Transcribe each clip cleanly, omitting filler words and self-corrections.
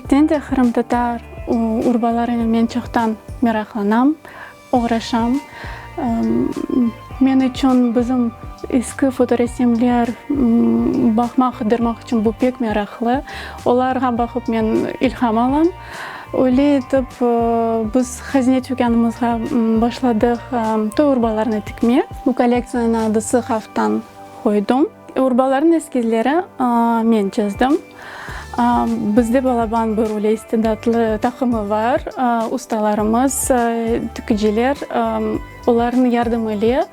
Kerçekten de qırımtatar urbalarınen men çoqtan meraqlanam, oğraşam. Men içün bizim eski fotoresimler baqmaq, qıdırmaq içün bu pek meraqlı. Olarğa baqıp men ilham alam. Öyle etip biz hazine tükânımızğa başladıq toy urbalarını tikme. Bu kollektsiyanıñ adısı Haftan qoydım. Urbalarnıñ eskizleri men çizdim. Bizde balaban bir öyle istidatlı taqımı bar, ustalarımız, tikiciler, olarnıñ yardımı ile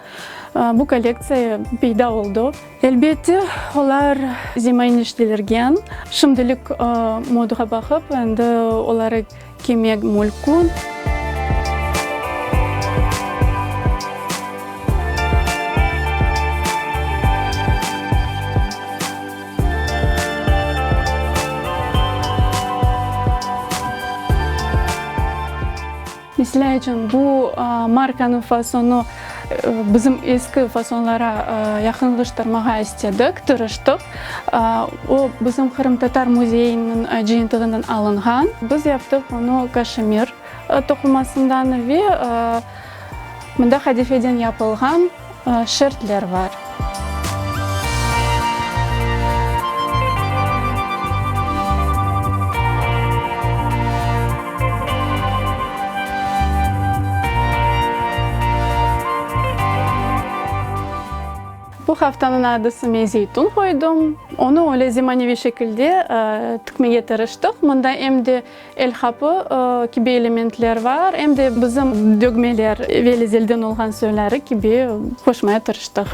bu kollektsiya peyda oldı. Elbette, olar zemaneviy işlenilgen. Şimdilik modağa baqıp, endi oları kiymek mülkün. Meselâ içün, bu markanıñ fasonı bizim eski fasonlara yaqınlaştırmağa istedik, tırıştıq. O, bizim Qırımtatar müzeyiniñ cıyıntığından alınğan. Biz yaptıq onı kaşemir toqumasından ve mında qadifeden yapılğan şertler bar. Bu haftanıñ adısı men Zeytun qoydım. Onı öyle zemaneviy şekilde tikmege tırıştıq. Mında em de El qapı kibi elementler bar, em de bizim dögmeler, evel-ezelden olğan soyları kibi qoşmaya tırıştıq.